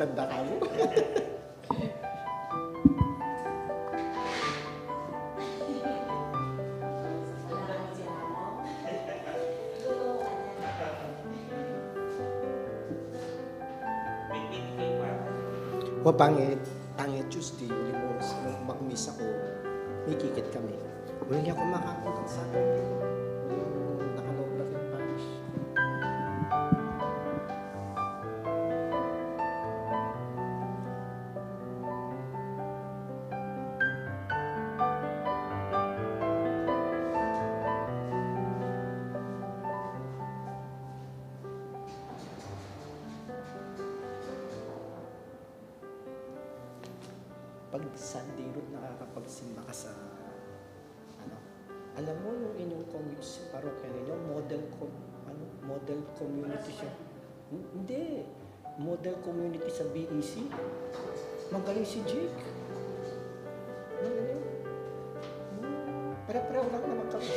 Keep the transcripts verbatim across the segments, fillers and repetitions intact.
Tanda ka mo. Wa, pangit, pangit Tuesday, uli mo, mag-miss ako, mikikit kami. Uli niya ako makapunta sa akin. Yung nakalobra ko yung parish. Pag Sunday, Ruth, nakakapagsimba ka sa, ano, alam mo, yung inyong commu-, parokya ninyo, model com-, ano, model community siya. Hindi. Model community sa B E C. Magaling si Jake. Magaling. Hmm, pare-pareho lang naman kami.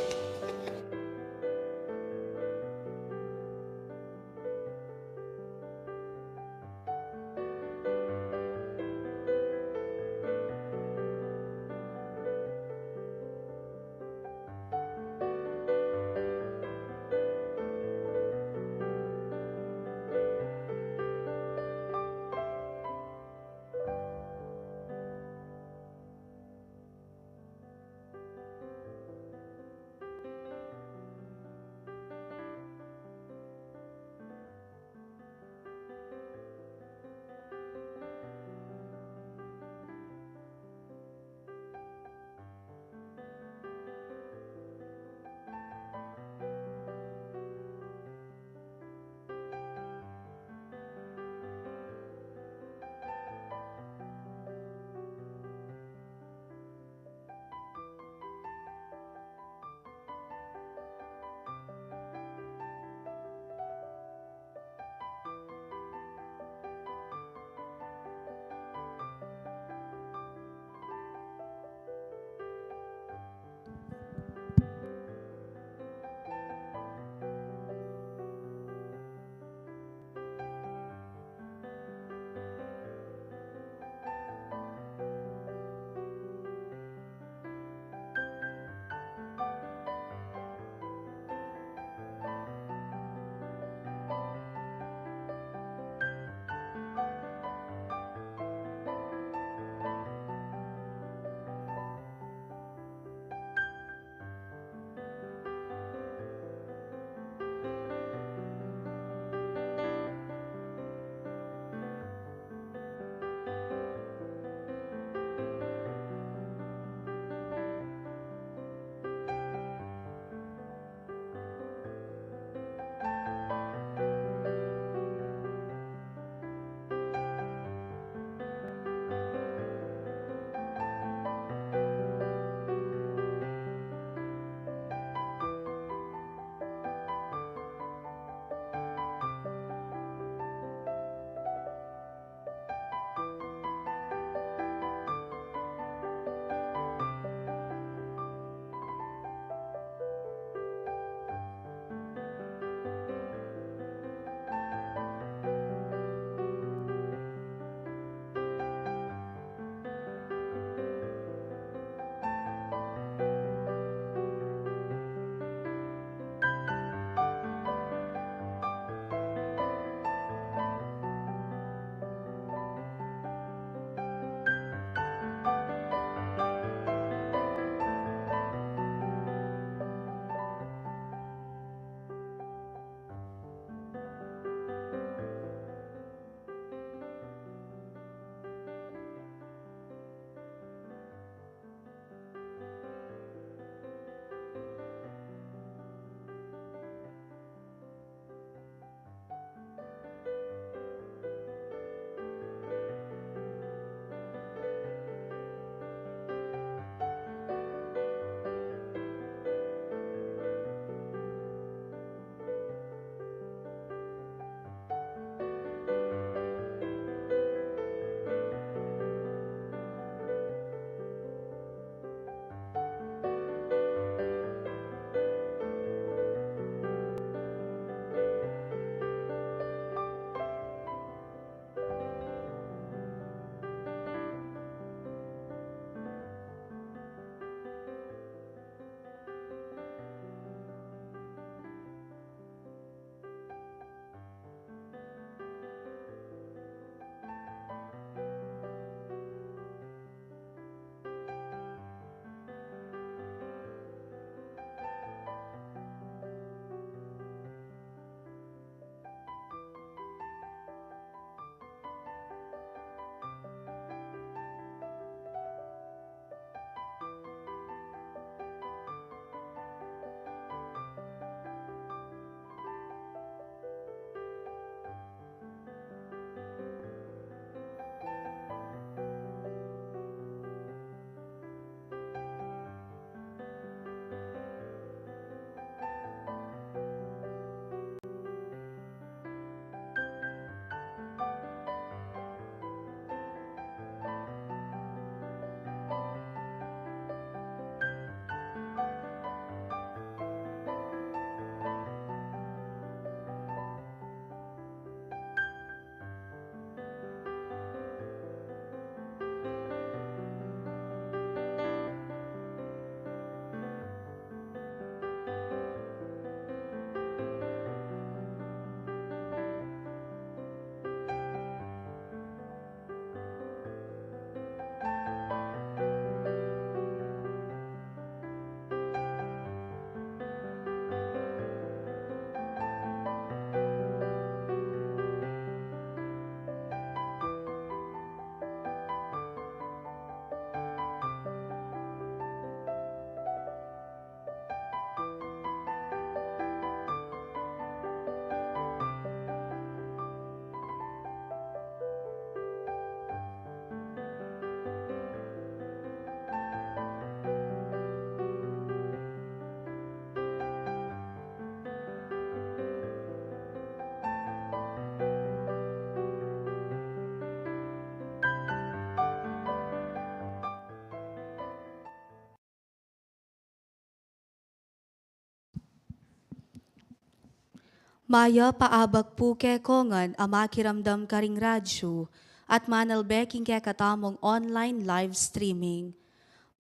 Mayap a abak pu kekongan a makiramdam karing radyu at manalbe king kekatamung online live streaming.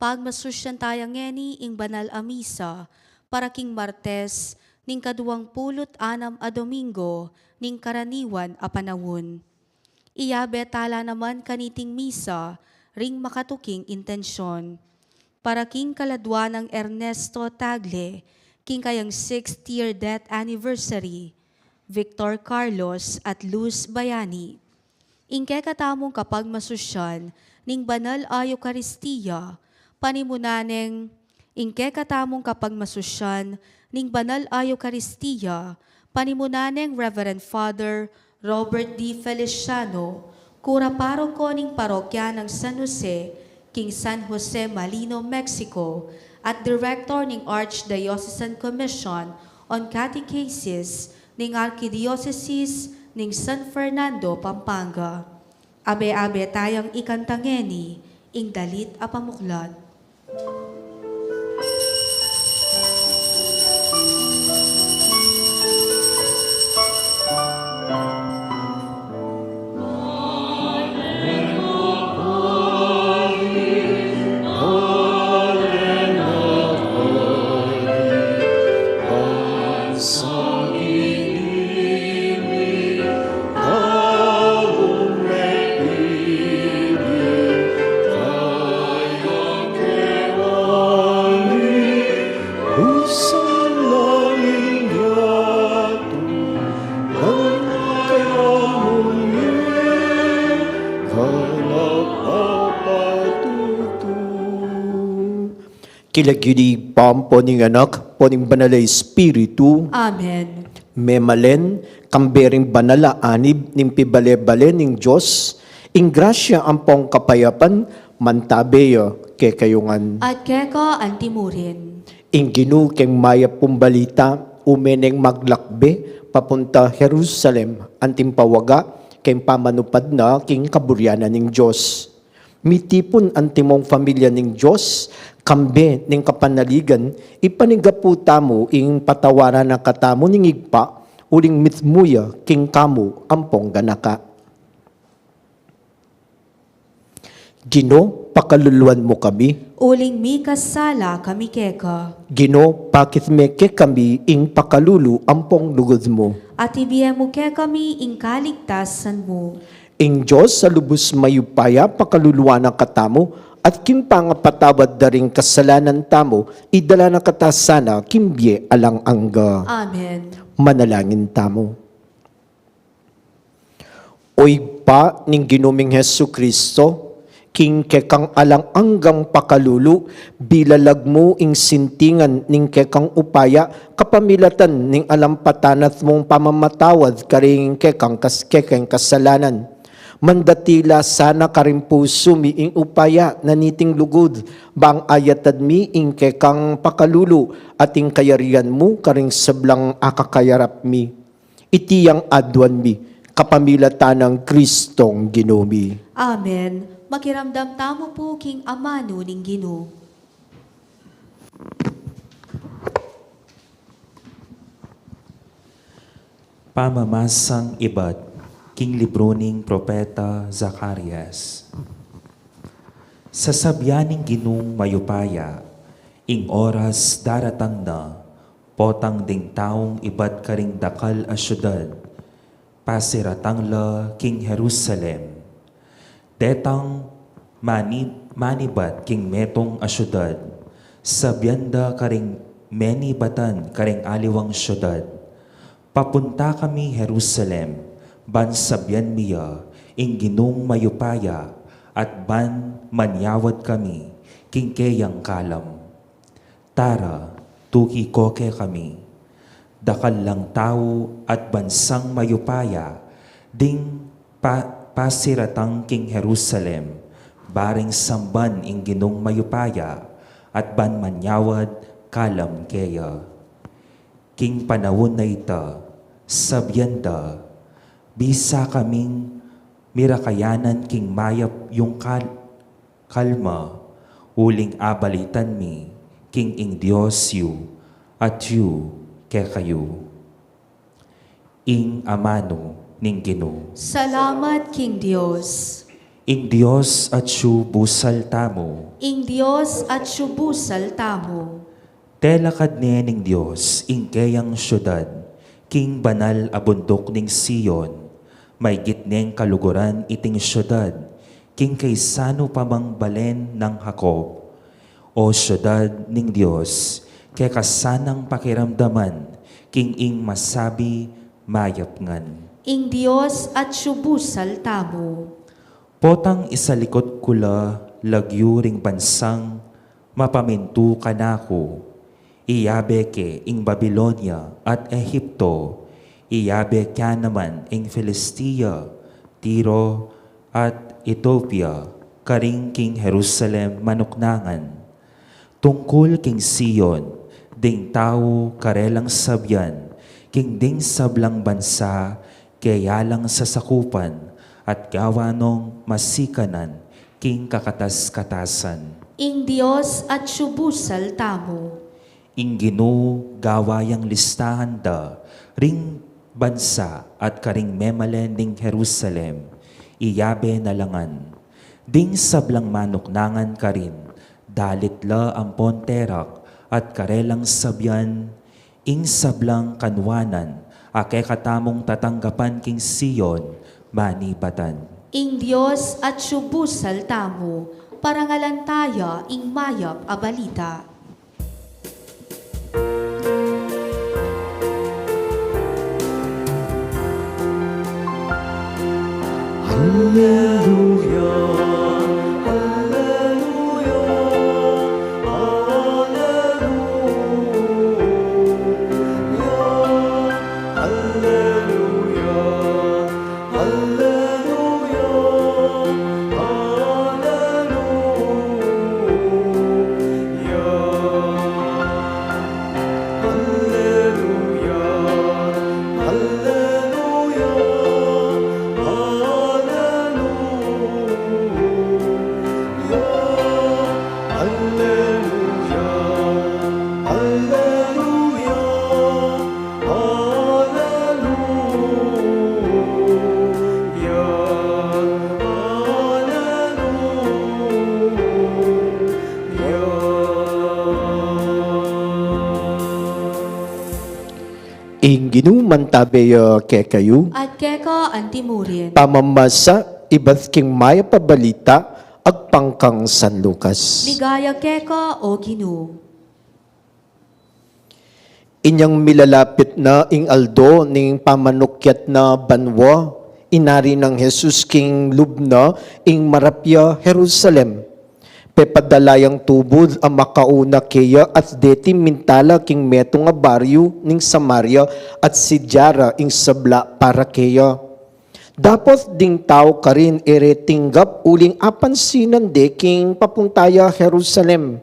Pagmasusyan taya ngeni ing banal a misa para king Martes ning kaduang pulu't anam a Domingo ning karaniwan a panaun. Iyabe tala naman kaniting misa ring makatuking intensyon. Para king kaladua nang Ernesto Tagle, king kayang sixth year death anniversary, Victor Carlos at Luz Bayani. Ing kekatamung kapagmasusyan ning banal a Eukaristia, panimunan neng Ing kekatamung kapagmasusyan ning banal a Eukaristia, panimunan neng Reverend Father Robert D. Feliciano, kura paroko ning parokya nang San Jose, king San Jose Malino, Mexico, at Director ning Archdiocesan Commission on Catechesis ning Arkidiosesis ning San Fernando, Pampanga. Abe-abe tayang ikanta ngeni ing dalit a pamuklat. King lagyu ning Ibpa, ampo ning Anak, ampo ning Banal a Espiritu. Amen. Memalen, kambe ring banal a anib ning pibale-bale ning Dios, ing grasya ampong kapayapan, mantabe ya kekayu ngan. At keka antimurin. Ing Ginu keng mayap pung balita, ume neng maglakbe papunta Jerusalem, anting pawaga keng pamanupad na king kaburyanan ning Dios. Mitipun antimong familia ning Dios, kambe ning kapanaligan, ipanigapu tamu ing patawaran na katamu ning Ibpa, uling mitmu ya king kamu ampong ganaka. Ginu, pakaluluan mu kami. Uling mikasala kami keka. Ginu, pakit me kekami ing pakalulu ampong lugud mu. At ibie mu kekami ing kaligtasan mu. Ing Dios a lubus mayupaya pakaluluan na katamu, at king pangapatawad da ring kasalanan tamu, idala na kata sana king bie alang angga. Amen. Manalangin tamu. O Ibpa ning Ginu ming Jesucristo, king kekang alang anggang pakalulu, bilalag mu ing sintingan ning kekang upaya, kapamilatan ning alang patanat mung pamamatawad karing kekang kas-, kekeng kasalanan. Mandatila sana karing pusu mi ing upaya na niting lugud, bang ayatan mi ing kekang pakalulu at ing kayarian mu karing sablang akakayarap mi. Iti yang aduan mi, kapamilatan nang Kristong Ginu mi. Amen. Makiramdam tamu pu king amanu ning Ginu. Pamamasang ibat king libru ning Propeta Zacarias. Sasabian ning Ginung mayupaya, ing oras daratang na, potang ding taung ibat karing dakal a siudad, pasiratang la king Jerusalem. Detang mani-, manibat king metung a siudad, sabian da karing menibatan karing aliwang siudad, "Papunta kami Jerusalem, ban sabian mi ya ing Ginung mayupaya, at ban manyawad kami king keyang kalam." Tara, tuki ko kekami. Dakal lang tau at bansang mayupaya ding pa-, pasiratang king Jerusalem, bareng samban ing Ginung mayupaya, at ban manyawad kalam keya. King panaun a ita, sabian da, "Bisa kaming mirakayanan king mayap yung kal-, kalma, uling abalitan mi king ing Dios yu, atyu kekayu." Ing amanu ning Ginu. Salamat king Dios. Ing Dios atyu busal tamu. Ing Dios atyu busal tamu. Telakad ne ning Dios ing keyang siudad, king banal a bunduk ning Sion. Maygit neng kaluguran iting siudad, king kaysa nu pa mang balen nang Jacob. O siudad ning Dios, keka sanang pakiramdaman, king ing masabi mayap ngan. Ing Dios atyu busal tamu. Potang isalikut ku la lagyu ring bansang mapamintu kanaku. Iyabe ke ing Babilonia at Ehipto, iyabe ke naman ing Filistia, Tiro, at Ethiopia, karin king Jerusalem manuknangan. Tungkul king Sion, ding tau karelang sabian, king ding sablang bansa, keya lang sasakupan, at gawa nong masikanan, king kakatas-katasan. Ing Dios atyu busal tamu. Ing Ginu gawa yang listahan da, ring bansa at karing memalen ning Jerusalem, iyabe na la ngan. Ding sablang manuknangan karin, dalit la ampon terak at karelang sabian, ing sablang kanuanan, a kekatamung tatanggapan king Sion, manibatan. Ing Dios atyu busal tamu, parangalan taya ing mayap a balita. Alleluia, alleluia, alleluia, alleluia. Alleluia, alleluia, alleluia, alleluia, alleluia, alleluia, alleluia. Alleluia, alleluia. Ing Ginu mantabe ya kekayu. At keka antimurin. Pamamasa ibat king mayap a balita agpang kang San Lucas. Ligaya keka, O Ginu. Inyang milalapit na ing aldo ning pamanukyat na banua, inari nang Jesus king lub na ing marapia Jerusalem. Pepadala yang tubud a makauna keya at deti mintala king metung a baryu ning Samaria at sidya ra ing sabla para keya. Dapot ding tau karin e re tinggap uling apansinan de king papunta ya Jerusalem.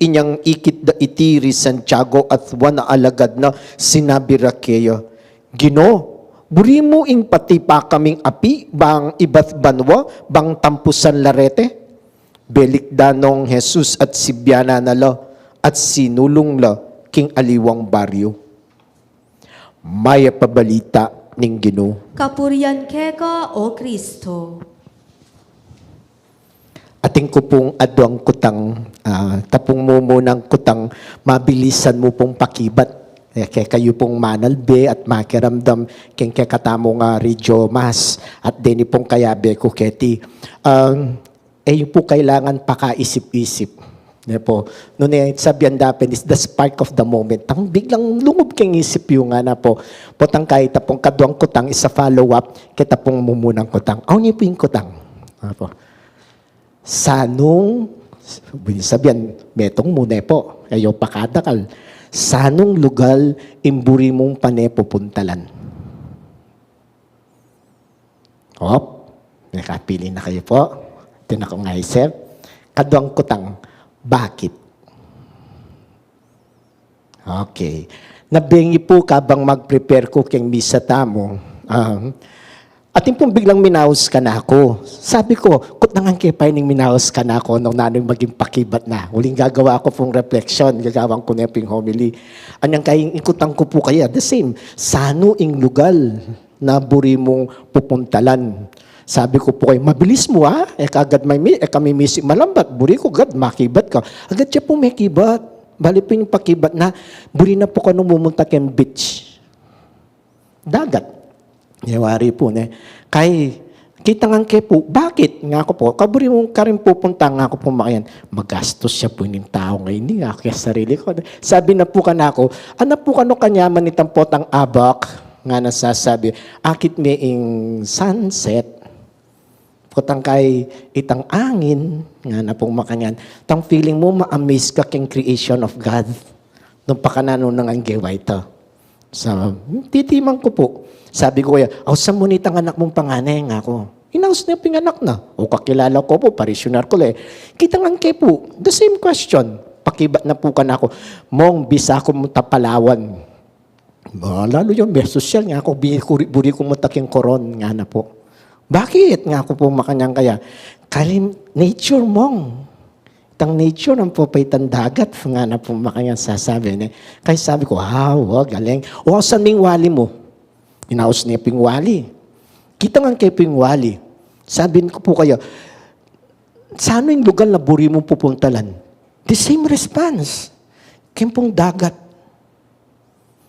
Inyang ikit da iti ri Santiago at Juan a alagad na, sinabi ra keya, "Ginu, buri mu ing patipa kaming api bang ibat banua bang tampusan la reti?" Belikdan nong Jesus at sibianan na la at sinulung la king aliwang baryu. Mayap a balita ning Ginu. Kapurian keka, O Kristo. Atin ku pung aduang kutang, ah, tapung mumunang kutang, mabilisan mu pung pakibat. E, kekayu pung manalbe at makiramdam king kekatamung, ah, Regio Mass at deni pung kayabe ku keti. Um, E yu pu kailangan pakaisip-isip. Ne pu, nune sabian da pin is the spark of the moment. Tang biglang lungub king isip yu ngana pu. Potang keta pung kaduang kutang is a follow-up keta pung mumunang kutang. Awn ne pu ing kutang. Apo. Sanung, sabian, metung mu ne pu. E yu pakadakal. Sanung lugal ing buri mung pane pupuntalan? Op, mekapili na kayu pu. Atin kung aisip. Kaduang kutang, bakit? Okay. Nabengi pu kabang mag-prepare ku king misa tamu, um, Atin pung biglang minaus kanaku. Sabi ku, "Kutnangan ke pa ining minaus kanaku nung nanu ing maging pakibat na." Uling gagawa ku pung reflection, gagawan ku ne pung homily. Anyang kaya ing kutang ku pu kaya, the same. Sanu ing lugal na buri mung pupuntalan? Sabi ku pu kaya, "Mabilis mu, ha? E ka agad mami-, e ka mimisi malambat. Buri ku agad makibat ka." Agad ya pung mekibat. Bale pung pakibat na, buri na pu kanu mumunta keng beach, dagat. Yari pu ne. Kay, "Kitangan ke pu." "Bakit?" ngaku pu. "Kaburi mu karin pupunta?" ngaku pu makanyan. "Magastus ya pu ining tau ngeni," ngaku king sarili ku. Sabi na pu kanaku, "Ana pu kanu kanyaman itang potang abak?" ngana. Sasabi, "Akit me ing sunset, potang kay itang angin," ngana pung makanyan. "Tang feeling mu ma-amaze ka king creation of God nung pakananu nang anggewa ita." Sa, titiman ku pu. Sabi ku kaya, "Ausan mu ne itang anak mung panganay?" ngaku. Inaus ne pung anak na. O, kakilala ku pu, parishioner ku la e. "Kitangan ke pu?" The same question. Pakibat na pu kanaku, "Mong, bisa ku munta Palawan." "Ba, lalu yun, me sosyal," ngaku, "buri ku, buri ku munta keng Coron," ngana pu. "Bakit?" ngaku pu makanyan kaya. "Karin nature, Mong. Itang nature, ampo pa itang dagat," ngana pu makanyan. Sasabi ne. Kay sabi ku, "Ah, wa, galing. O, ausan me ing wali mu?" Inaus ne pung wali. "Kitangan ke pung wali?" Sabi ku pu kaya, "Sanu ing lugal na buri mung pupuntalan?" The same response. "Keng pung dagat."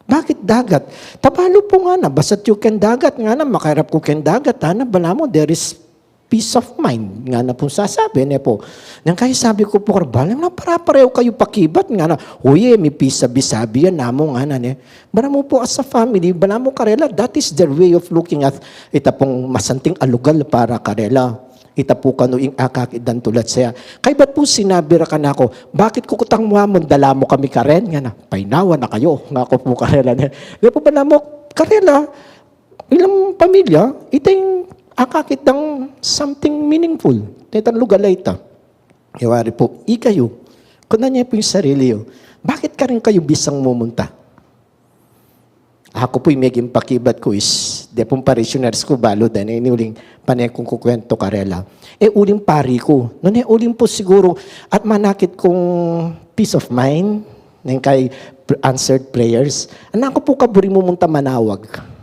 "Bakit dagat?" "Tabalu pu," ngana, "basta't yu keng dagat," ngana, "makarap ku keng dagat, ngana, balamu there is peace of mind," ngana pung sasabi ne pu. Nang kaya sabi ku pu, "Bale, na pare-parehu kayu pakibat," ngana. "Uy, e mi pisabi-sabi yan, namu," ngana ne. Balamu pu as a family, balamu karela, that is their way of looking at ita pung masanting a lugal para karela. Ita pu kanu ing akakit dang tulad saya. Kaybat pu sinabi ra kanaku, "Bakit ku kutang mu amun, dala mu kami karen?" ngana. "Painawa na kayu," ngaku pu karela ne. Di pu balamu karela, ilang pamilya, ita ing akakit dang something meaningful. Itang lugal a ita. Yari pu, ikayu, kunan ye pu ing sarili yu. Bakit karin kayu bisang mumunta? Aku pu, ing meging pakibat ku is, de pung parishioners ku, balu da ne ini uling pane kung kukuwentu karela. E uling pari ku. Nune uling pu siguru, at manakit kung peace of mind, neng kay pr-, answered prayers. Anak ku pu, kaburi mu munta Manaoag.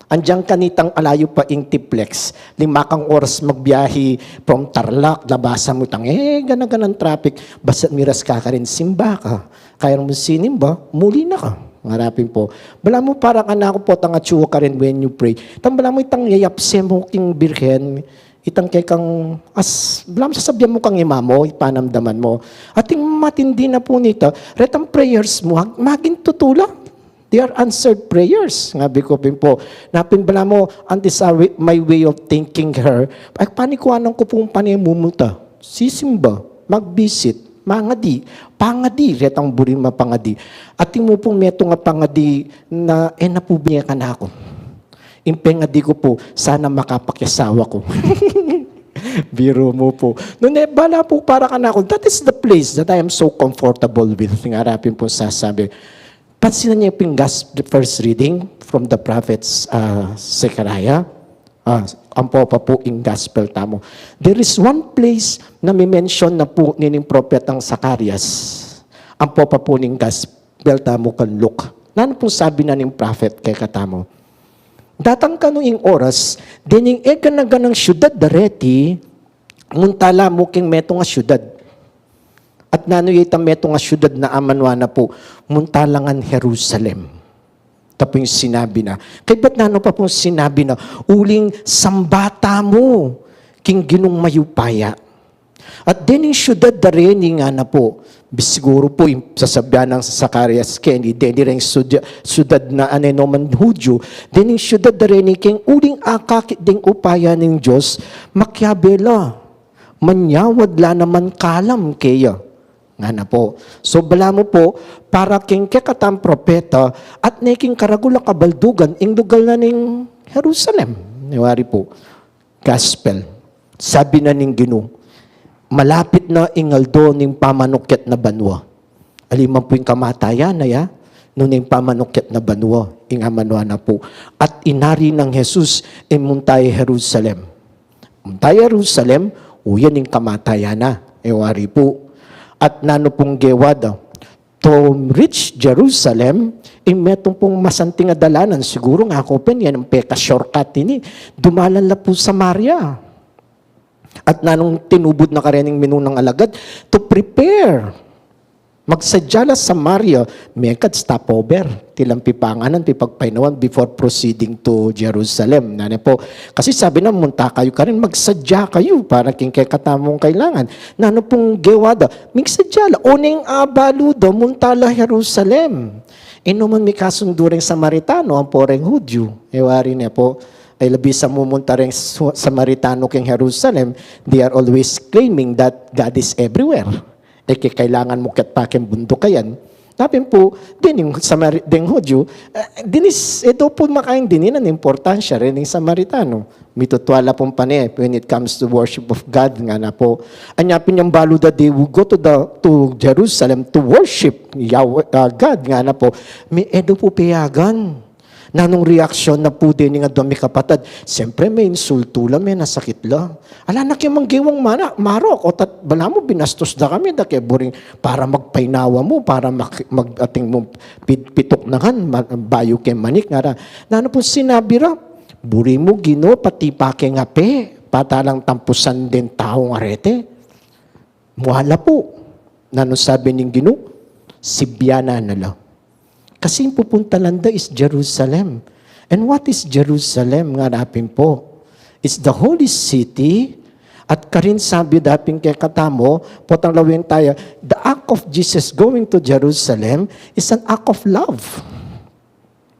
Andiyan kanitang alayu pa ing Tiplex. Lima kang oras magbiyahe from Tarlac, labasan mu itang, e, gana-ganang traffic. Basta't miras ka karin, simba ka. Kaya mu sinimba, muli na ka. Ngara pin pu. Balamu para kanaku pu, tang atsu ka karin when you pray. Tang balamu itang yayapse mu king Birhen, itang kekang as, balamu sasabian mu kang ima mu, ipanamdaman mu. Ating matindi na pu nita, retang prayers mu, ag-, maging tutu la. They are answered prayers. Ngabi ku pin pu, na pin balamu, and this are wi-, my way of thanking her. Ay, panikuanan ku pung pane mumunta. Sisimba, mag-visit, mangadi, pangadi, retang buri mapangadi. Atin mu pung metung a pangadi na e na pu bie kanaku. Ing pengadi ku pu, sana makapakiasawa ku. Biru mu pu. Nune, bala pu para kanaku, that is the place that I am so comfortable with. Ngara pin pu sasabi. Pansinan ye pin gas-, the first reading from the prophets, uh, Zechariah. Ah, ampo pa pu ing gospel tamu. There is one place na mi-mention na pu nining propetang Zacarias. Ampo pa pu ning gospel tamu kang Luke. Nanu pung sabi na ning prophet kekatamu? Datang kanu ing oras, dening e gana-ganang syudad dareti, munta la mu king metung a syudad. At nanu ya itang metung a syudad na amanu na pu, munta la ngan Jerusalem. Ita pu ing sinabi na. Kaybat nanu pa pung sinabi na, uling samba tamu king Ginung mayupaya. At dening syudad dareni ngana pu, bis-, siguru pu ing sasabian nang Zacarias keni, deni reng sudya-, syudad na ane no man Hudyu, dening syudad dareni keng uling akakit deng upaya ning Dios, makiabe la, manyawad la naman kalam keya. Ngana pu. So, balamu pu, para keng kekatang propeta, at ne king karagul a kabaldugan, ing lugal na ning Jerusalem. Yari pu. Gospel. Sabi na ning Ginu, malapit na ing aldo ning pamanukyat na banua. Ali man pu ing kamatayan na ya, Nune ing pamanukyat na banua, ing amanua na pu. At inari nang Jesus ing munta Jerusalem. Munta Jerusalem, uyan ing kamatayan na, e wari pu. At nanu pung gewa da, to reach Jerusalem, ing metung pung masanting a dalanan, siguru nga ku pin, yan ing peka-shortcut ini, dumalan la pu Samaria. At nanung tinubud na kareng minunang alagad, to prepare. Magsadya la Samaria, mekad stopover, tilan pipanganan, pipagpainawan before proceeding to Jerusalem. Nanu pu, kasi sabi na, munta kayu karin, magsadya kayu para king kekatamung kailangan. Nanu pung gewa da, migsadya la, oneng abalu da, munta la Jerusalem. E no man mikasundu reng Samaritano ampo reng Hudyu. E wari ne pu, ay labi sa mumunta reng Su-, Samaritano king Jerusalem, they are always claiming that God is everywhere. E ke kailangan mukyat pa king bunduk a yan. Napin pu, deng Samari-, deng Hudyu, eh, dinis, e do pu makain dininan importansya reng Samaritano. Mitutua la pung pane, when it comes to worship of God, ngana pu. Anya pin yang balu da, they will go to the, to Jerusalem to worship Yahweh, uh, God, ngana pu. Mi, e do pu peyagan. Nanung reaksyon na pu deng adwang mikapatad? Siyempre, meinsultu la, menasakit la. Ala na ke mang gewang mana-, marok, otat balamu binastos da kami, da ke buring para magpainawa mu, para mag-, mag-, ating mu pit-, pituknangan, ma-, bayu ke manik, ngara. Nanu pung sinabi ra? Buri mu Ginu, pati pa keng ape, patalang tampusan deng taung arete. Muala pu. Nanu sabi ning Ginu? Sibyanan na la. Kasi ing pupuntalan da is Jerusalem. And what is Jerusalem? Ngara pin pu, it's the holy city. At karin sabi da pin kekatamu, potang lawen taya, the act of Jesus going to Jerusalem is an act of love.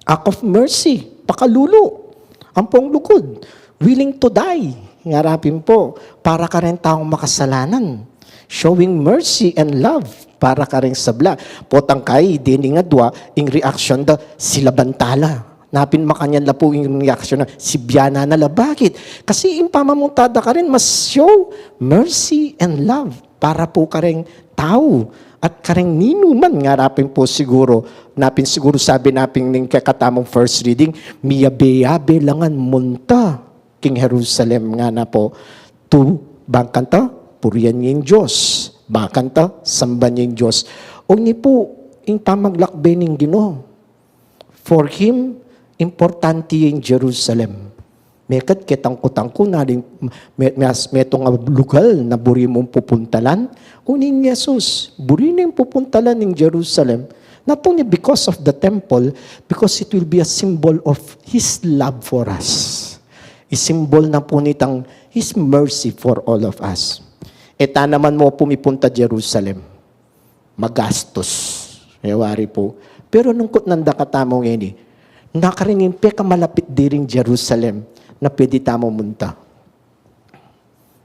Act of mercy, pakalulu, ampong lugud, willing to die, ngara pin pu, para kareng taung makasalanan. Showing mercy and love para kareng sabla. Potang kai, deni nga dua, ing reaksyon da, silaban ta la. Napin makanyan la pu ing reaksyon na, sibyanan na la. Bakit? Kasi ing pamamunta da karin, mas show mercy and love para pu kareng tau at kareng ninuman. Ngara pin pu siguru, napin siguru sabi napin ning kekatamung first reading, miyabe-yabe la ngan munta king Jerusalem, ngana pu, tu bang kanta purian ya ing Dios, bang kanta samban ya ing Dios. O ini pu ing pamaglakbe ning Ginu. For him, importante ing Jerusalem. Mekad ketang kutang ku na ding me-, me-, metung a lugal na buri mung pupuntalan. Unin Jesus, buri neng pupuntalan ing Jerusalem. Not only because of the temple, because it will be a symbol of His love for us. Isimbol na pu nitang His mercy for all of us. E ta naman mu pu mipunta Jerusalem. Magastus. E wari pu. Pero nung kutnan da katamu ngeni, nakarin ing pekamalapit diring Jerusalem na pwede tamu munta.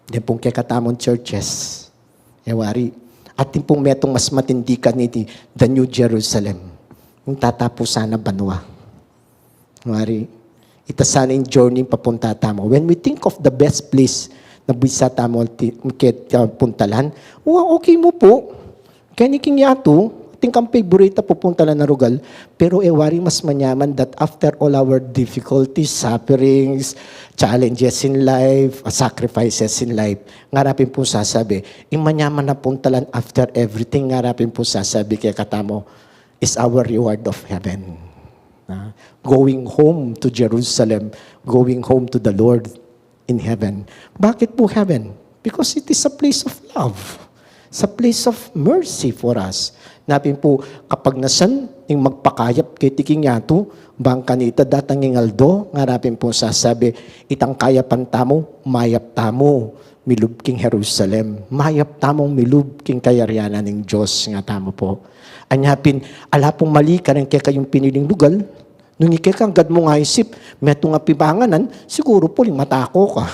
Deng pung kekatamung churches. E wari. Atin pung metung mas matindi kaniti, the New Jerusalem. Ing tatapusan na banua. Wari, ita sana ing journey papunta tamu. When we think of the best place na bisa tamu ti-, ke-, ah, puntalan, wa, okay mu pu. Keni king yatu, atin kang favorite a pupuntalan a lugal, pero e wari mas manyaman that after all our difficulties, sufferings, challenges in life, ah, sacrifices in life, ngara pin pu sasabi, ing manyaman a puntalan after everything, ngara pin pu sasabi kekatamu, is our reward of heaven. Na, going home to Jerusalem, going home to the Lord in heaven. Bakit pu heaven? Because it is a place of love. It's a place of mercy for us. Napin pu, kapagnasan ing magpakayap keti king yatu, bang kanita datang ing aldo, ngara pin pu sasabi, itang kayapan tamu, mayap tamu milub king Jerusalem. Mayap tamung milub king kayarian ning Dios, ngatamu pu. Anya pin, ala pung mali kareng kekayung piniling lugal. Nung ikeka gad mung aisip, metung a pibanganan, siguru pu ling matako ka.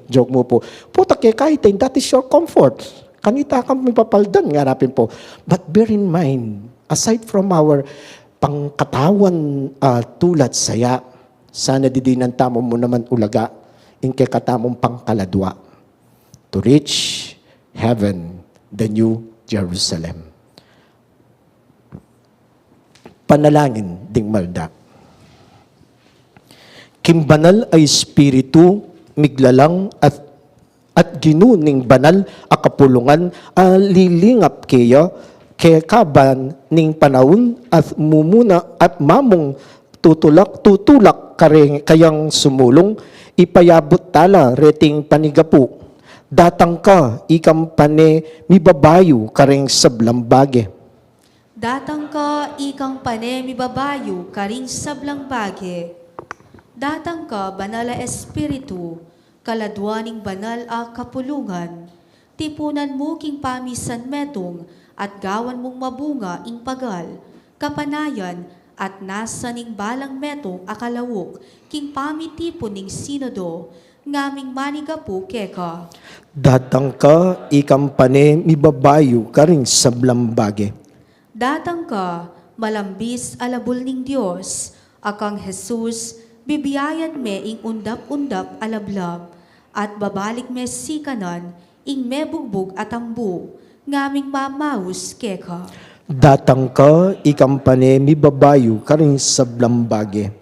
Joke mu pu. Puta keka ita, that is your comfort. Kanita kang mipapaldan, ngara pin pu. But bear in mind, aside from our pangkatawan, ah, tula at saya, sana didinan tamu mu naman ulaga ing kekatamung pangkaladua. To reach heaven, the New Jerusalem. Panalangin ding malda. King Banal a Espiritu, miglalang at, at Ginu ning banal a kapulungan a lilingap keya, kekaban ning panaun at mumuna at mamung tutulak, tutulak kare-, kayang sumulung, ipayabut tala reting panigapu. Datang ka, ikang pane mibabayu karing sablang bage. Datang ka, ikang pane mibabayu karing sablang bage. Datang ka, Banal a Espiritu, kaladua ning banal a kapulungan. Tipunan mu king pamisan metung, at gawan mung mabunga ing pagal, kapanayan, at nasa ning balang metung a kalauk, king pamitipun ning Sinodo, ngaming manigapu keka. Datang ka, ikang pane mibabayu karing sablang bage. Datang ka, malambis a labul ning Dios, a kang Jesus, bibiayan me ing undap-undap a lablab, at babalik me sikanan ing mebugbug a tambu, ngaming mamaus keka. Datang ka, ikang pane mibabayu karing sablang bage.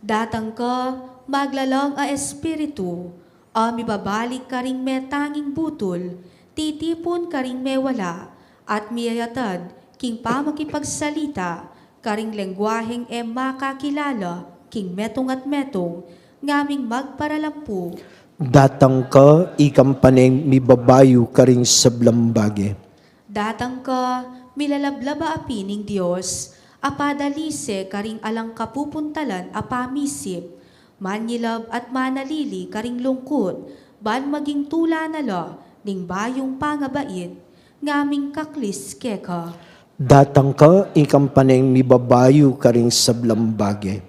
Datang ka, maglalang a Espiritu, a mibabalik karing metanging butul, titipun karing mewala, at miyayatad king pamakipagsalita karing lengguaheng e makakilala king metung at metung, ngaming magparalampu. Datang ka, ikang pane mibabayu karing sablang bage. Datang ka, milalablab a api ning Dios, a padalise karing alang kapupuntalan a pamisip, manyilab at manalili karing lungkut, ban maging tula na la ning bayung pangabait, ngaming kaklis keka. Datang ka, ikang paneng mibabayu karing sablang bage.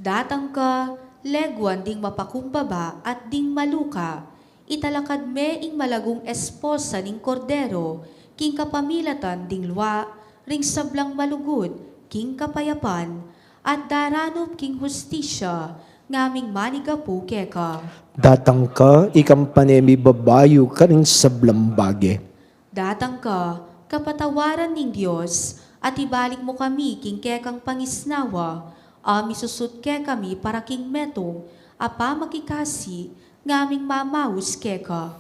Datang ka, leguan ding mapakumbaba at ding maluka, italakad me ing malagung esposa ning Kordero, king kapamilatan ding lua, ring sablang malugud, king kapayapan, at daranup king hustisya, ngaming manigapu keka. Datang ka, ikang pane mibabayu karing sablang bage. Datang ka, kapatawaran ning Dios, at ibalik mu kami king kekang pangisnawa, a misusut kekami para king metung a pamakikasi, ngaming mamaus keka.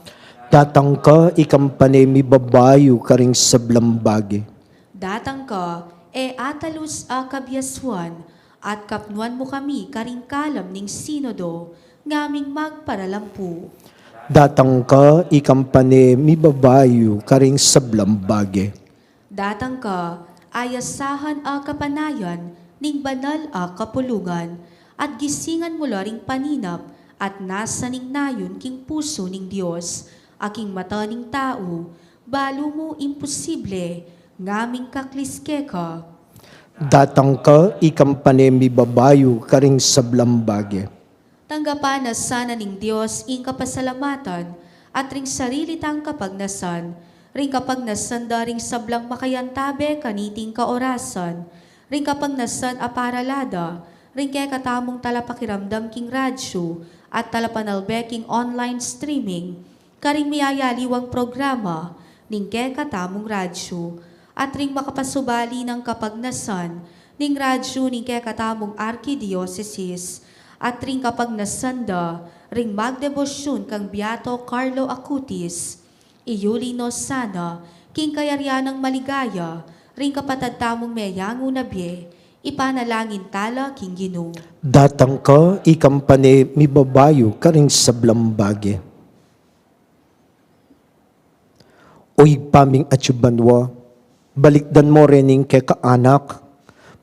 Datang ka, ikang pane mibabayu karing sablang bage. Datang ka, e atalus a kabiaswan, at kapnuan mu kami karing kalam ning Sinodo, ngaming magparalampu. Datang ka, ikang pane mibabayu karing sablang bage. Datang ka, ayasahan a kapanayan ning banal a kapulungan, at gisingan mu la ring paninap at nasa ning nayun king pusu ning Dios, a king mata ning tau balu mu imposible, ngaming kaklis keka. Datang ka, ikang pane mibabayu karing sablang bage. Tanggapan na sana ning Dios ing kapasalamatan, at ring sarili tang kapagnasan, ring kapagnasan da ring sablang makayantabe kaniting kaorasan, ring kapagnasan a paralada, ring kekatamung talapakiramdam king radyu, at talapanalbe king online streaming, karing miyayaliwang programa ning kekatamung radyu, at ring makapasubali nang kapagnasan ning radyu ning kekatamung arkidiosesis, at ring kapagnasan da ring magdebosyun kang Beato Carlo Acutis. Iyuli no sana king kayarian nang maligaya ring kapatad tamung meyangu na bie, ipanalangin tala king Ginu. Datang ka, ikang pane mibabayu karing sablang bage. O Ibpa ming atsu banua, balikdan mo rening kekang anak,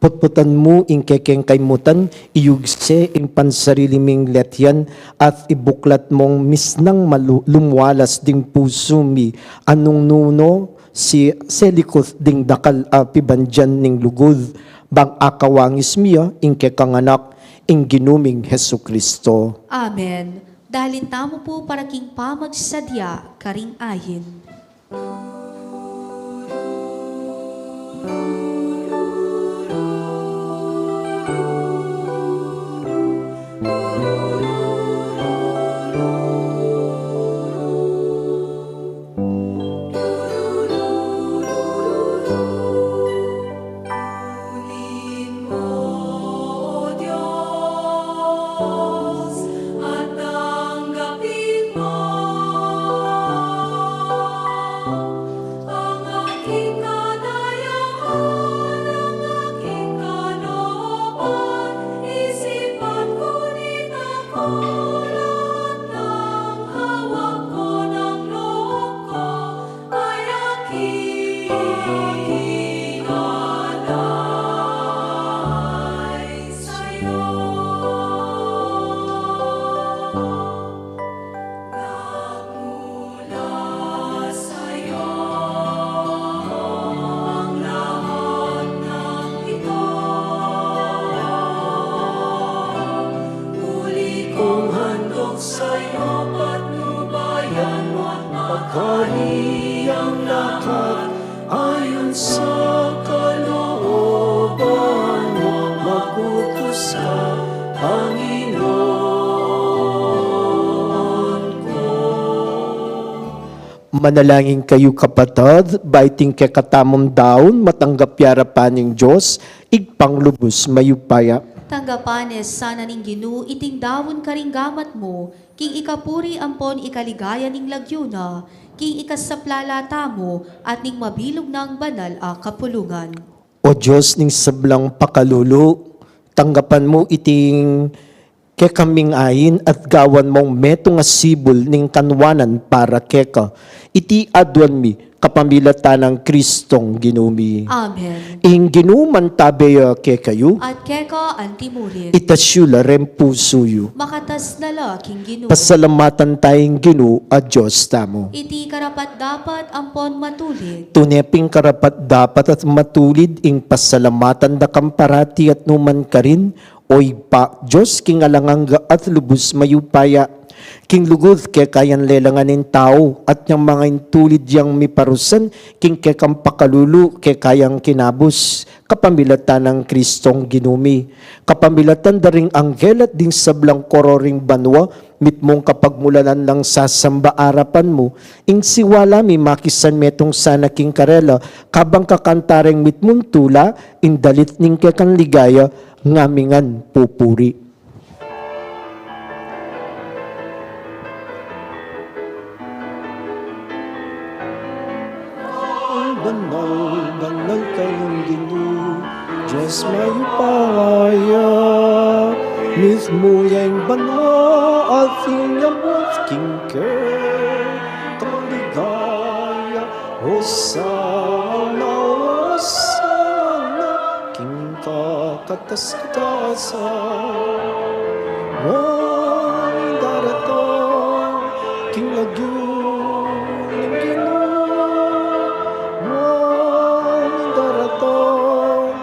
putputan mu ing kekeng kaimutan, iyugse ing pansarili ming letian, at ibuklat mong misnang malu-, lumwalas ding pusu mi, a nung nu no si selikut ding dakal a pibandian ning lugud, bang akawangis mi ya ing kekang anak, ing Ginu ming Jesucristo. Amen. Dalin tamu pu para king pamagsadya karing ayin. Muli kong handog sa'yo, patnubayan mo at pakali ang lahat ayon sa kalooban mo, makutus ka, Panginoon ko. Manalangin kayu, kapatad, ba iting kekatamung daun matanggap ya arapan ning Dios, Ibpang lubus mayupaya. Tanggapan ne sana ning Ginu iting daun karing gamat mu, king ikapuri ampon ikaligaya ning lagyu na, king ikasaplala tamu at ning mabilug nang banal a kapulungan. O Dios ning sablang pakalulu, tanggapan mu iting kekaming ain at gawan mung metung a sibul ning kanwanan para keka. Iti aduan mi kapamilatan nang Kristong Ginu mi. Amen. Ing Ginu mantabe ya kekayu. At keka antimurin. Itas yu la ring pusu yu. Makatas na la king Ginu. Pasalamatan taya ing Ginu a Dios tamu. Iti karapat-dapat ampon matulid. Tune pin karapat-dapat at matulid ing pasalamatan da kang parati at nu man karin, O Ibpa, Dios king alang angga at lubus mayupaya. King lugud keka yang lelangan ing tau, at yang manga intulid yang miparusan, king kekang pakalulu keka yang kinabus, kapamilatan nang Kristong Ginu mi. Kapamilatan da ring anghel at ding sablang koro ring banua, mitmung kapagmulalan lang sasamba arapan mu, ing siwala mi makisan metung sana king karela, kabang kakanta reng mitmung tula, ing dalit ning kekang ligaya, ngamingan pupuri. Banal, banal kayang Ginu, Dios mayupaya, mismu yang banal at inyabut king kekang ligaya. Hosana, Hosana, king kakatas-katasan. Wa ing daratang king lagyu ning Ginu. Wa ing daratang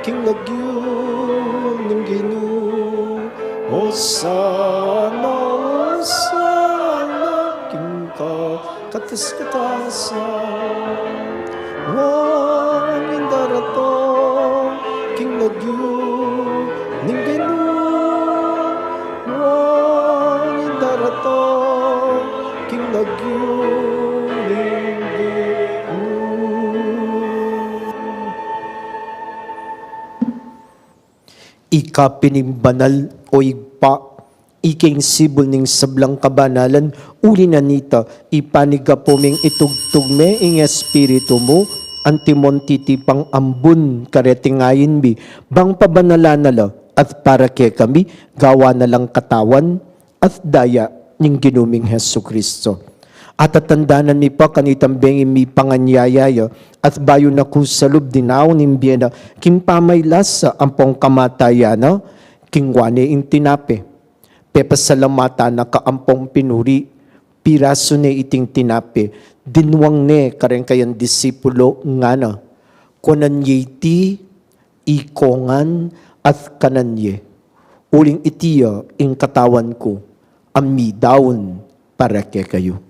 king lagyu ning Ginu. Hosana, Hosana, king ka- katas-katasan. Wa ing daratang king lagyu ning Ginu. Wa ing daratang king lagyu ning Ginu. Ika pin ing banal, o Ibpa, ika ing sibul ning sablang kabanalan, uli na nita, ipanigapu ming itugtug me ing Espiritu mu, antimong titipang ambun kareting ain mi, bang pabanalan na la, at para kekami, gawan na lang katawan at daya ning Ginu ming Jesucristo. At tatandanan mi pa kanitang bengi mipanganyaya ya, at bayu na ku sa lub dinaun ing bie na, king pamaylasa ampong kamatayan na, kinua ne ing tinape. Pepasalamatan na ka ampong pinuri, pirasu ne iting tinape, dinwang ne kareng kayang disipulo ngana, kuanan ye iti, ikongan at kanan ye. Uling iti ya ing katawan ku, a midaun para kekayu.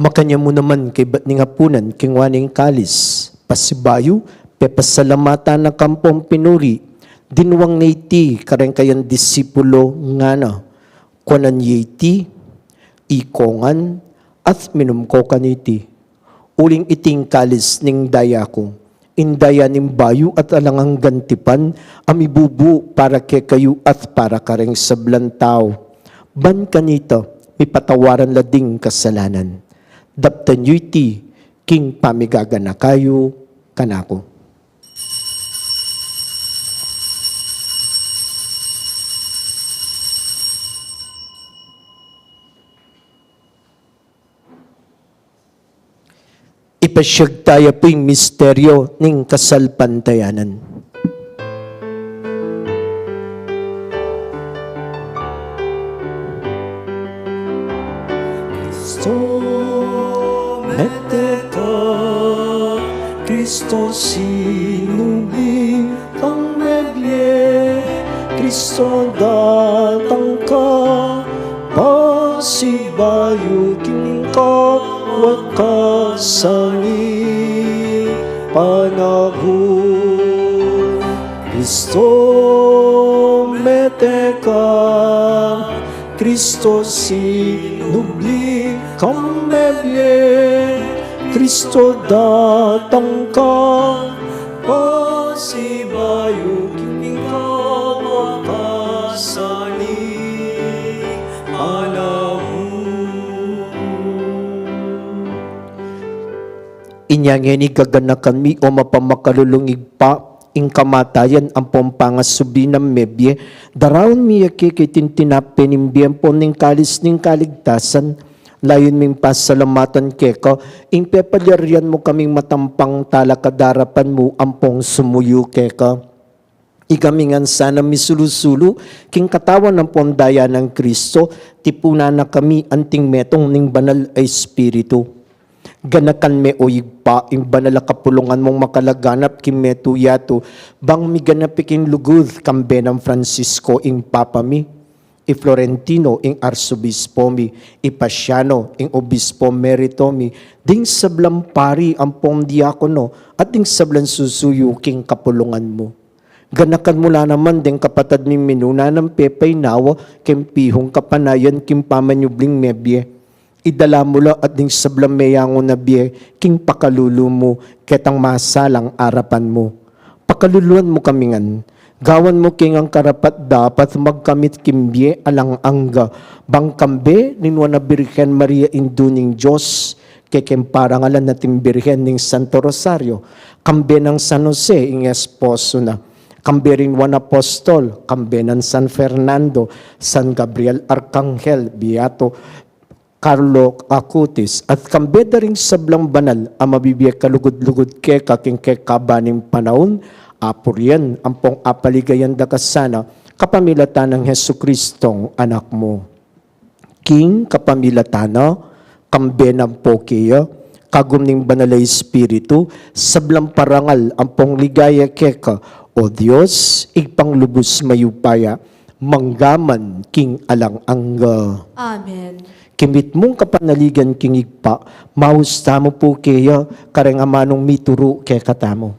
Makanyan mu naman kaybat ning apunan, kinua ne ing kalis, pasibayu, pepasalamatan na ka ampong pinuri, dinwang ne iti kareng kayang disipulo ngana, kuanan ye iti, ikongan, at minum ko kaniti. Uling iti ing kalis ning daya ku, ing daya ning bayu at alang anggang tipan, a mibubu para kekayu at para kareng sablang tau. Ban kanita, mipatawaran la ding kasalanan. Daptan yu iti, king pamigaganaka yu kanaku. Pasiag taya pu ing misteryo ning kasalpantayanan. Kristo, mete ka, Kristo, sinubli kang mebie, Kristo, datang ka, pasibayu king kawakasan ning panahun. Kristo, mete ka, Kristo, sinubli kang mebie, Kristo, datang ka, pasibayu king kawakasan ning panahun. Inya ngeni gaganakan mi, o mapamakalulung Ibpa, ing kamatayan ampong pangasubli nang mebie, daraun mi ya keka iting tinape ning bie ampong ning kalis ning kaligtasan. Layun ming pasalamatan keka ing pepalyarian mu kaming matampang talakad king arapan mu ampong sumuyu keka. Ikami ngan sana misulu-sulu king katawan ampong daya nang Kristo, tipunan na kami anting metung ning Banal a Espiritu. Ganakan me, o Ibpa, ing banal a kapulungan mung makalaganap king metung yatu, bang miganap ya king lugud, kambe nang Francisco ing Papa mi, i Florentino ing Arsobispo mi, i Pasiano ing Obispo Emerito mi, ding sablang pari ampong diakono, at ding sablang susuyu king kapulungan mu. Ganakan mu la naman ding kapatad ming minuna nang pepainawa king pihung kapanayan king pamanyubling mebie. Idala mu la at ding sablang meyangu na bie king pakalulu mu ketang masalang arapan mu. Pakaluluan mu kami ngan. Gawan mu ke ngang karapat-dapat magkamit king bie alang angga, bang kambe ning nuan a Birhen Maria, Indu ning Dios, kekeng parangalan ating Birhen ning Santo Rosario, kambe nang San Jose ing esposo na, kambe ring nuan a apostol, kambe nang San Fernando, San Gabriel Arkanghel, Beato Carlo Acutis, at kambe da ring sablang banal a mabibie kalugud-lugud keka king kekaban ning panaun, apurian ampong apaligayan da ka sana kapamilatan nang Jesucristong Anak mu. King kapamilatan na, kambe na ampo keya, kagum ning Banal a Espiritu, sablang parangal ampong ligaya keka, o Dios, Ibpang lubus mayupaya, mangga man king alang angga. Amen. Kimit mung kapanaligan king Ibpa, maus tamu pu keya, kareng amanung mituru kekatamu.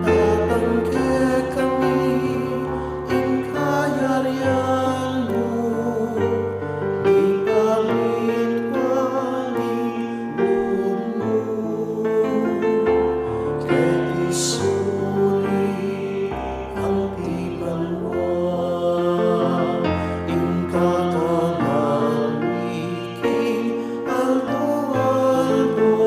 Datang kekami ing kayarian mu, ipamitua ing lub mu, keti sulip anti banua, ing kakanan mi king aldo-aldo,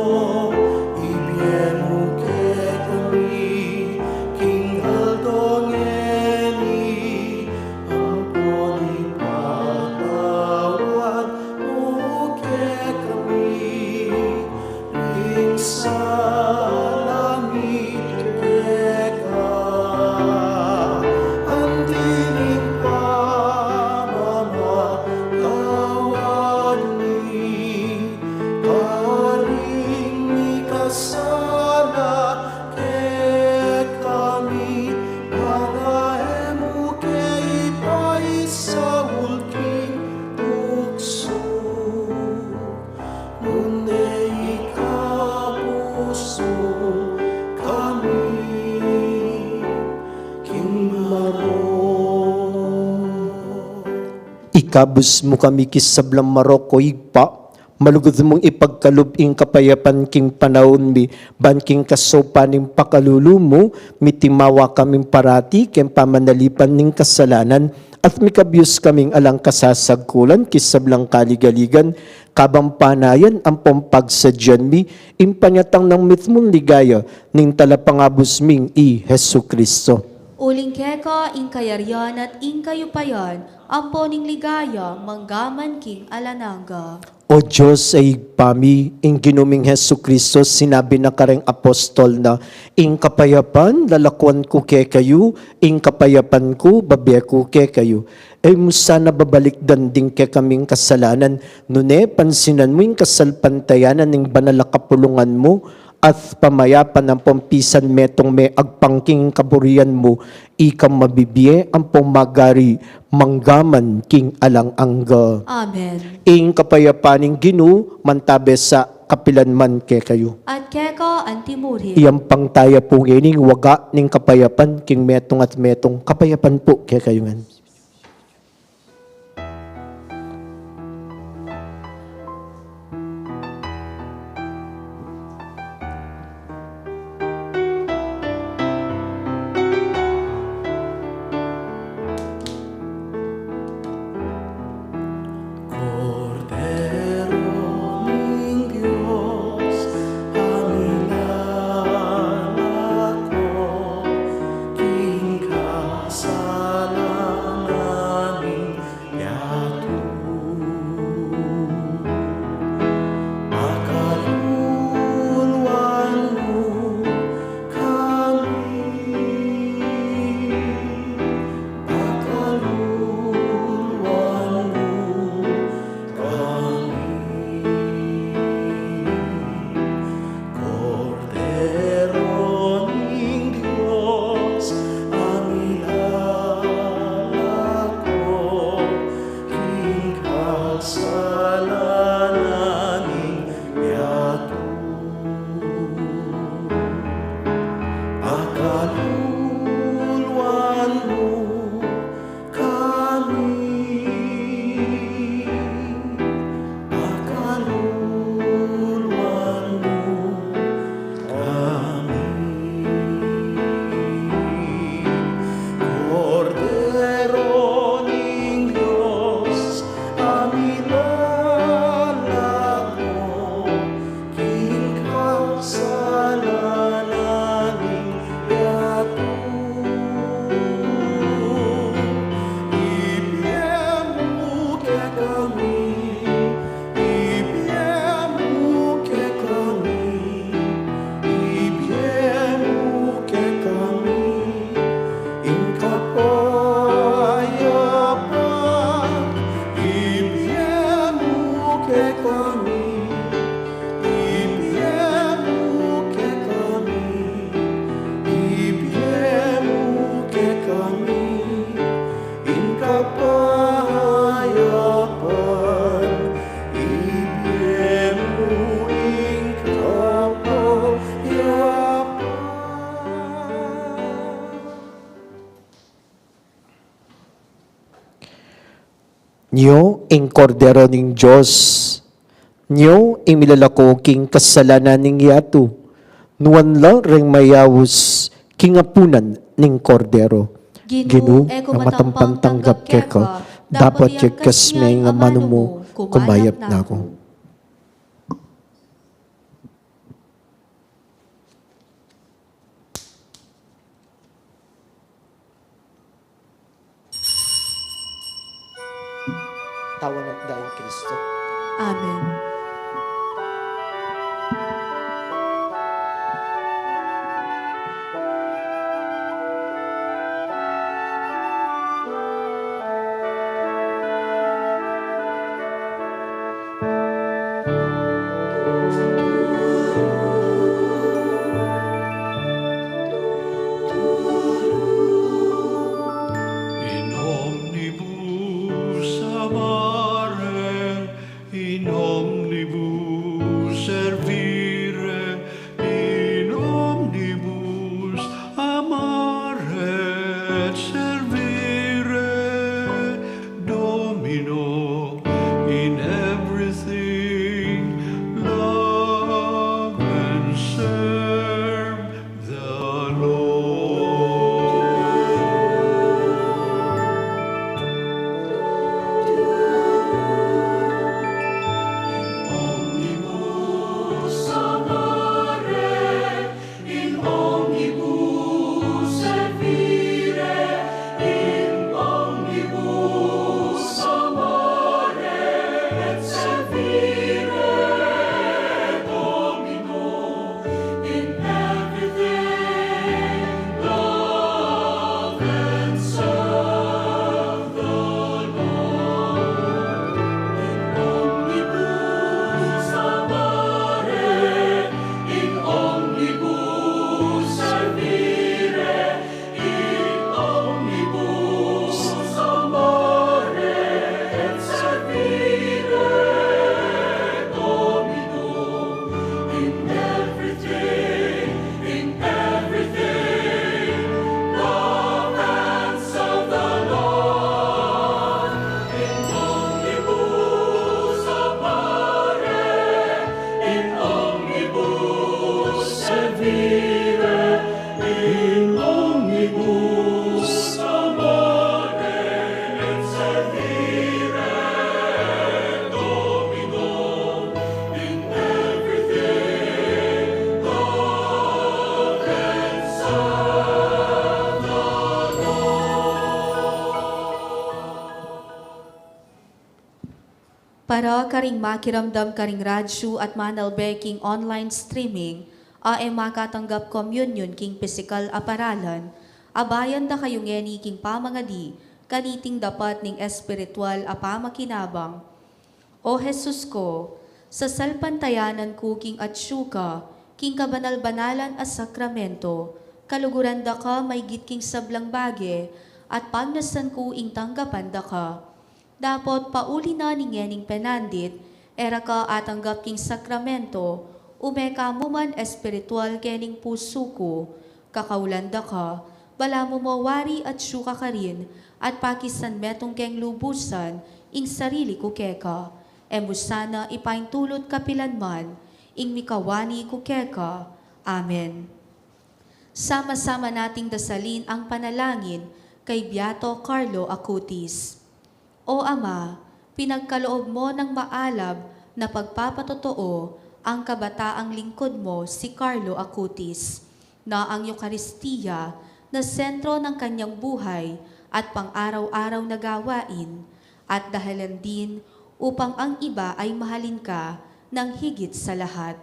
ibie mu kekami king aldo ngeni, ampon ipatawad mu kekami ing sala mi keka, anti ing pamamatawad mi karing mikasala kekami, bang e mu ke ipaisaul king tuksu, nune ikabus mu kami king marok. Ikabus mu kami king sablang marok, o Ibpa, Malugud mung ipagkalub ing kapayapan king panaun mi, ban king kasaupan ning pakalulu mu, mitimawa kaming parati king pamanalipan ning kasalanan, at mikabyus kaming alang kasasagkulan king sablang kaligaligan, kabang panayan ampong pagsadyan mi ing panyatang nang mitmung ligaya ning talapangabus ming i Jesucristo. Uling keka ing kayarian at ing kayupayan, ampo ning ligaya, manggaman king alang angga. O Dios a Ibpa mi, ing Ginu ming Jesucristo, sinabi na kareng apostol na, "Ing kapayapan lalakuan ku kekayu, ing kapayapan ku bibie ku kekayu." E mu sana babalikdan ding kekaming kasalanan, nune pansinan mu ing kasalpantayanan ning banal a kapulungan mu, at pamayapan ampong pisan metung me agpang king kaburian mu, ika mabibie ampong magari manggaman king alang angga. Amen. Ing kapayapan ning Ginu mantabe sa kapilan man kekayu. At keka antimurin. Iyampang taya pu ngening waga ning kapayapan king metung at metung. Kapayapan pu kekayu ngan. Kordero ning Dios, a milalako king kasalanan ning yatu. Pakaluluan mu kami, pakaluluan mu kami. Kordero ning Dios, a milalako king kasalanan ning yatu. Pakaluluan mu kami, pakaluluan mu kami. Kordero ning Dios, a milalako king kasalanan ning yatu. Ibie mu kekami, ibie mu kekami, ibie mu kekami ing kapayapan. Ibie mu kekami, ibie mu kekami, ibie mu kekami ing kapayapan. Ibie mu ing kapayapan. Nyo ing Kordero ning Dios, nyo ing milalako king kasalanan ning yatu. Nuan la reng mayaus king apunan ning Kordero. Ginu, e ku matampang tanggap keka, dapot yagkas me ing amanu mu, kumayap na ku. Tawan at daing Kristo. Amen. In omnibus amare, in omnibus Para karing makiramdam karing radyu at manalbe king online streaming, a e makatanggap komunyon king pisikal a paralan, abayan da kayu ngeni king pamangadi kaniting dapat ning espiritual a pamakinabang. O Jesus ko, sasalpantayanan ku king atsu ka king kabanal-banalan a sakramento, kaluguran da ka maygit king sablang bage, at pagnasan ku ing tanggapan da ka. Dapot pauli na ning ngening penandit, e ra ka atanggap king sakramento, ume ka mu man espiritual kening pusu ku, kakaulan da ka, balamu mo wari atsu ka karin, at pakisan metung keng lubusan ing sarili ku keka, e mu sana ipaintulut kapilan man ing mikawani ku keka. Amen. Sama-sama nating dasalin ang panalangin kay Beato Carlo Acutis. O Ama, pinagkaloob mo ng maalab na pagpapatotoo ang kabataang lingkod mo, si Carlo Acutis, na ang Eukaristia na sentro ng kanyang buhay at pang-araw-araw na gawain, at dahilan din upang ang iba ay mahalin ka ng higit sa lahat.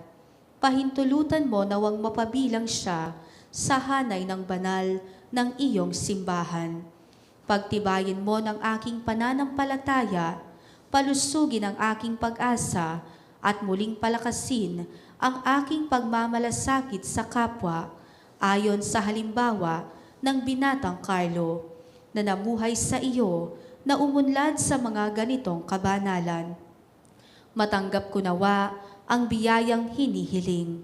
Pahintulutan mo nawang mapabilang siya sa hanay ng banal ng iyong simbahan. Pagtibayin mo ng aking pananampalataya, palusugin ang aking pag-asa, at muling palakasin ang aking pagmamalasakit sa kapwa, ayon sa halimbawa ng binatang Carlo, na namuhay sa iyo na umunlad sa mga ganitong kabanalan. Matanggap ko nawa ang biyayang hinihiling.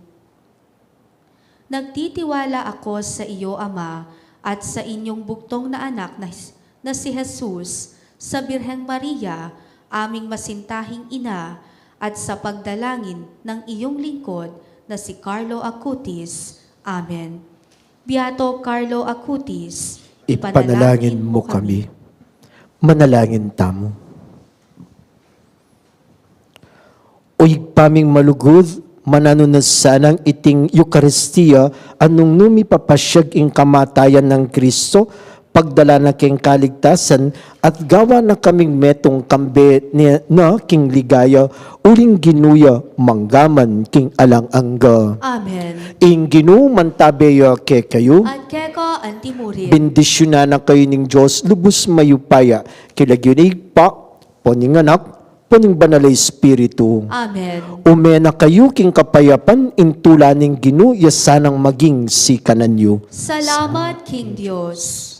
Nagtitiwala ako sa iyo, Ama, at sa inyong bugtong na anak na, na si Jesus, sa Birheng Maria, aming masintahing ina, at sa pagdalangin ng iyong lingkod na si Carlo Acutis. Amen. Beato Carlo Acutis, ipanalangin mo kami. Manalangin tamu. O Ibpa ming malugud, mananu na sanang iting Eukaristia a nung nu mipapasiag ing kamatayan nang Kristo, pagdala na king kaligtasan, at gawa na kaming metung kambe ni, na king ligaya, uling Ginu ya mangga man king alang angga. Amen. Ing Ginu mantabe ya kekayu. At keka antimurin. Bendisyunan na kayu ning Dios lubus mayupaya, king lagyu ning Ibpa, ampo ning Anak, ampo ning Banal a Espiritu. Amen. Ume na kayu king kapayapan, ing tula ning Ginu ya sanang maging sikanan yu. Salamat king Dios.